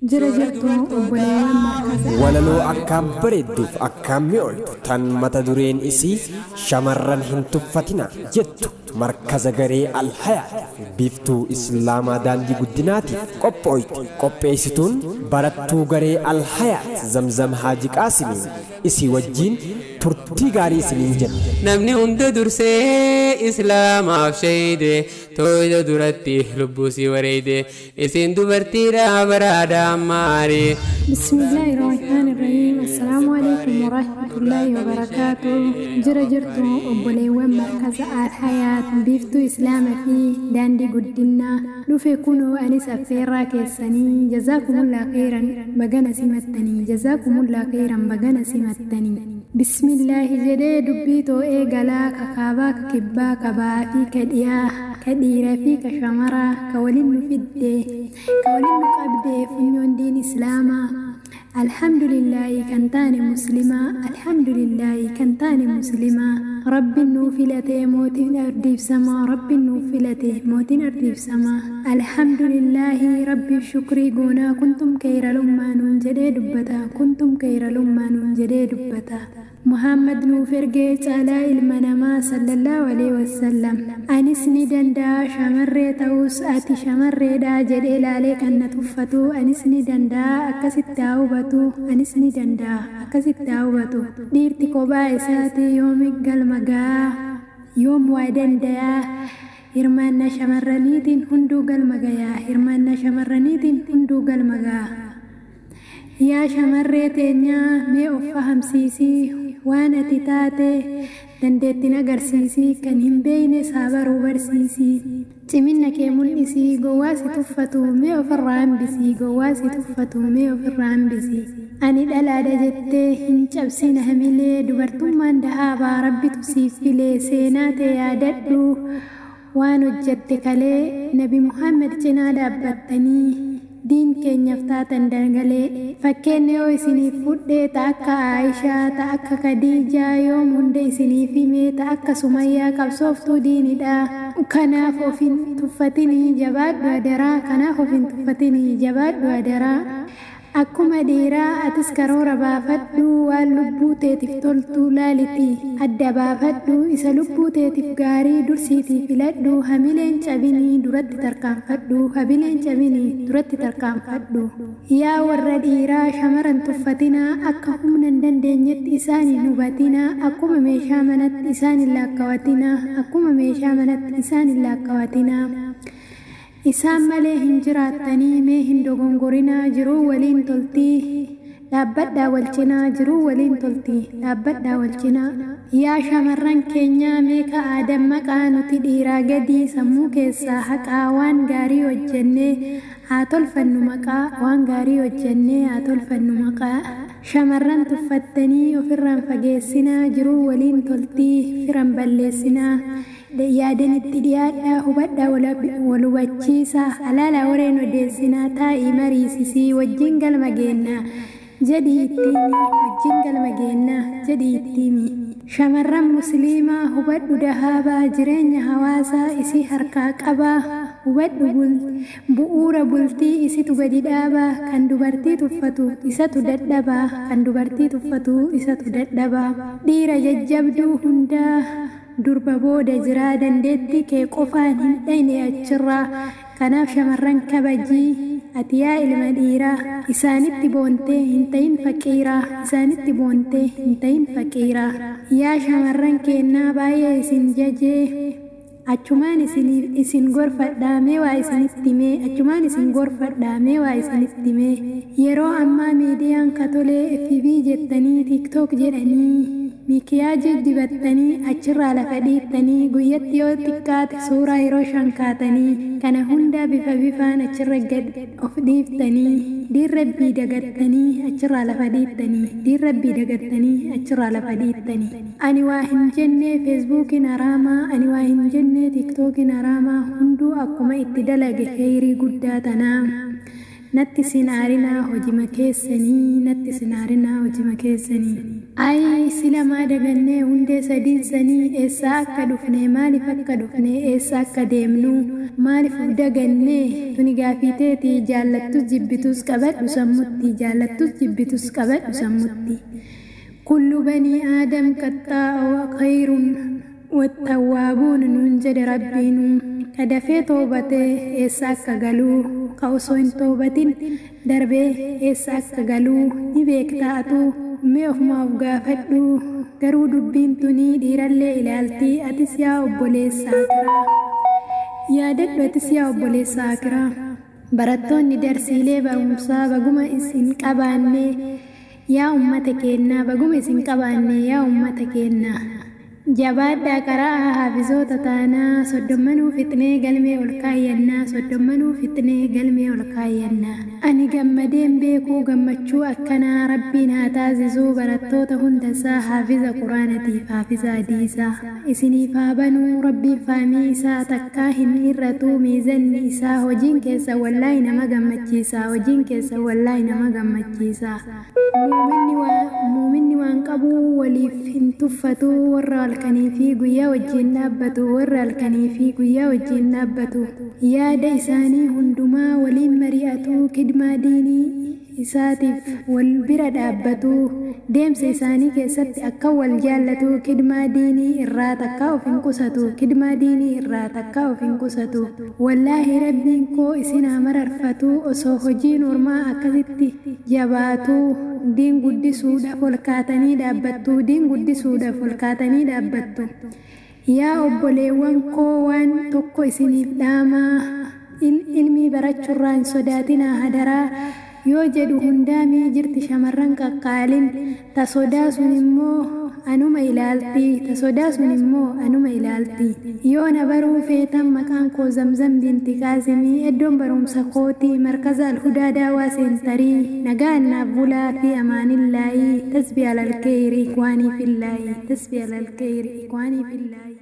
Jira jirtu obboleewwan markaza. Walaloo akkaan bareedduuf akkaan mi'ooltu tan mata dureen isii "Shamarran hin tuffatina" jettu markaza garee Alhayaat Biiftuu Islaamaa Daandii Guddinaatiif qophooyte. Qopheessituun barattuu garee Alhayaat Zamzam Haaji Qaasimiin isii wajjiin turtii gaarii isiniin jenna. Namni hunda dursee Islaamaaf shahide, tooyda duratti lubbuu si wareeyde, isin dubartiidha baraadha maali. بسم الله الرحمن الرحيم. السلام عليكم ورحمة الله وبركاته. Jira jirtu obboleewwan markaza Alhayaat Biiftuu Islaama fi Daandii Guddinaa? Dhufe kunoo anis affeerraa keessanii. Jazaakumullah khairan, bagana simattanii. Jazaakumullah khairan, bagana simattanii. Bismillaahi jedhee dubbii too'ee galaa. Kakaabaa, ka kibbaa, ka ba'aa fi ka dhiyaa, ka dhiiraa fi ka shamaraa, ka waliin nu fiddee, ka waliin nu qabdee funyoon diin Islaamaa. Alhamdulillaahi kan taane Muslimaa, alhamdulillaahi kan taane Muslimaa. Rabbiin nuu filatee mootiin ardiibsamaa, Rabbiin nuu filate mootiin ardiibsamaa. Alhamdulillaahi Rabbiif shukrii goonaa. Kuntum khayral ummaa nuun jedhee dubbata, kuntum khayral ummaa nuun jedhee dubbata. Muhammad nuuf ergee caalaa ilma namaa, sallallahu alaihi wasallam. Anis ni danda'a shamarree ta'us, ati shamarreedha jedhee laalee kan na tuffatu. Anis ni danda'a, akkasitti haa hubatu. Anis ni danda'a, akkasitti haa hubatu. Dhiirti kophaa isaati yoomi galma ga'a? Yoom waa danda'a? Hirmaannaa shamarraniitiin hunduu galma gayaa, hirmaannaa shamarraniitiin hunduu galma ga'a. Yaa shamarree teenyaa, mee of fahamsiisii, waan ati taate dandeettiin agarsiisii, kan hin beekne saabaruu barsiisii. Cimina kee mul'isii, gowwaa si tuffatu mee ofirraa hambisii, gowwaa si tuffatu mee ofirraa hambisii. Ani dhalaadha jettee hin cabsin hamilee, dubartummaan dahaabaa Rabbitu siif filee. Seenaa ta'e yaadadhu, waan hojjette kalee, Nabi Muhammad cinaa dhaabbattanii diin keenyaaf taatan dangalee. Fakkeenya yoo isiniif fudhee, ta akka Aayishaa, ta akka Kadiijaa, yoom hunda isiniif himee, ta akka Sumayyaa qabsooftuu diinidha. Kanaaf of hin tuffatinii, jabaadhu adaraa. Kanaaf of hin tuffatinii, jabaadhu adaraa. Akkuma dhiiraa atis karoora baafadhu, waan lubbuu teetiif toltu laaliti adda baafadhu, isa lubbuu teetiif gaarii dursiitii filadhu. Hamileen cabinii duratti tarkaanfadhu, hamileen cabinii duratti tarkaanfadhu. Yaa warra dhiiraa, shamaran tuffatinaa, akka humna hin dandeenyetti isaan hin hubatinaa, akkuma meeshaa manatti isaan hin laakkawatinaa, akkuma meeshaa manatti isaan hin laakkawatinaa. Isaan malee hin jiraattanii, mee hin dogongorinaa. Jiruu waliin toltii, dhaabbadhaa wal cinaa. Jiruu waliin toltii, dhaabbadhaa wal cinaa. Yaa shamarran keenyaa, mee ka'aa dammaqaa, nuti dhiiraa gadii sammuu keessaa haqaa. Waan gaarii hojjennee haa tolfannu maqaa, waan gaarii hojjennee haa tolfannu maqaa. Shamarran tuffattanii ofirraan fageessinaa, jiruu waliin toltii, firan balleessinaa. Yaadan itti dhiyaadhaa, hubadhaa, wal hubachiisaa. Alaalaa wareen odeessinaa, taa'ii mariisisii, wajjin galma geennaa jedhii itti himi, wajjin galma geennaa jedhii itti himi. Shamarran Musliimaa, hubadhu, dahaabaa jireenya hawaasaa isii harkaa qabaa. Hubadhu, bu'uura bultii isitu gadi dhaabaa. Kan dubartii tuffatu isatu dadhabaa, kan dubartii tuffatu isatu dadhabaa. Dhiira jajjabduu hundaa durba booda jiraa, dandeettii kee qofaan hin dhayne achirraa. Kanaaf shamarran kabajii ati yaa ilma dhiiraa, isaanitti boontee hin ta'in faqiiraa, isaanitti boontee hin ta'in faqiiraa. Yaa shamarran keennaa, baay'ee isin jajee achumaan isin gorfadhaa, mee waa isinitti mee, achumaan isin gorfadhaa, mee waa isinitti mee. Yeroo ammaa miidiyaan katolee FB jettanii, TikTok jedhanii, mikiyaajii dibattanii achirraa lafa dhiittanii, guyyatti yoo xiqqaate suuraa yeroo 5 kaatanii, kana hunda bifa bifaan achirra gad of dhiiftanii, diin Rabbii dagattanii achirraa lafa dhiittanii, diin Rabbii dagattanii achirraa lafa dhiittanii. Ani waa hin jenne Feesbuukiin haraamaa, ani waa hin jenne TikTokiin haraamaa. Hunduu akkuma itti dalage. Kheyrii guddaa tanaa. Natti sinaarinaa hojima keessanii, natti sinaarinaa hojima keessanii. Ayi silamaa dagannee hundee sadiin sanii, eessaa akka dhufne, maaliif akka dhufne, eessa akka deemnu maaliif of dagannee? Tuni gaafii teetii, jaallattus jibbitus qabadhu sammutti, jaallattus jibbitus qabadhu sammutti. Kullu banii aadam qaxxaa'a khayrun wattawwaabuun nuun jedhe rabbiinu. Ka dafee toobatee eessa akka galuu, ka osoo hin toobatin darbee eessa akka galuu ni beektaa atuu? Mee ofumaa of gaafadhu. Garuu dubbiin tunii dhiirallee ilaaltii. Atis yaa obboleessa akiraa yaadadhu, atis yaa obboleessa akiraa. Barattoonni darsiilee barumsaa baguma isin qabaanne yaa ummata keennaa, baguma isin qabaanne yaa ummata keennaa. Jabaadhaa qaraa, haafizoota taanaa. Soddommanuu fixnee galmee ol kaayyannaa, soddommanuu fixnee galmee ol kaayyannaa. Ani gammadeen beekuu gammachuu akkanaa. Rabbiin haa taasisuu barattoota hundasaa haafiza quraanatiif haafiza hadiisaa. Isiniif haa banuu rabbiin faamii isaa, takkaa hin hir'atuu miizanni isaa. Hojiin keessa wallaahi nama gammachiisa, hojiin keessa wallaahi nama gammachiisa. Muuminni waan qabuu waliif hin tuffatu, warra halkanii fi guyyaa wajjin dhaabbatu, warra halkanii fi guyyaa wajjin dhaabbatu. Yaada isaanii hundumaa waliin mari'atu, kidmaa diinii isaatiif wal bira dhaabbatu. Deemsa isaanii keessatti akka wal jaallatu, kidmaa diinii irraa takkaa of hin qusatu, kidmaa diinii irraa takkaa of hin qusatu. Wallaahi rabbiin koo isin haa mararfatu. Osoo hojiin ormaa akkasitti jabaatu, diin guddisuudhaaf ol kaatanii dhaabbattu, diin guddisuudhaaf ol kaatanii dhaabbattu. Yaa obboleewwan koo, waan tokko isiniif dhaamaa: ilmii barachuurraa hin sodaatinaa hadaraa. Yoo jedhu hundaamii jirti shamarran qaqqaalin, ta sodaa sun immoo anuma ilaalti, ta sodaa sun immoo anuma ilaalti. Yoo na baruu feetan, maqaan koo Zamzam binti Qaasimii, iddoon barumsa kootii markaza Alhudaa Daawaa Seentarii. Nagaan naaf bulaa fi amaanillaahi. Tasbii alalkeeyri ikwaanii fillaahi, tasbii alalkeeyri ikwaanii fillaahi.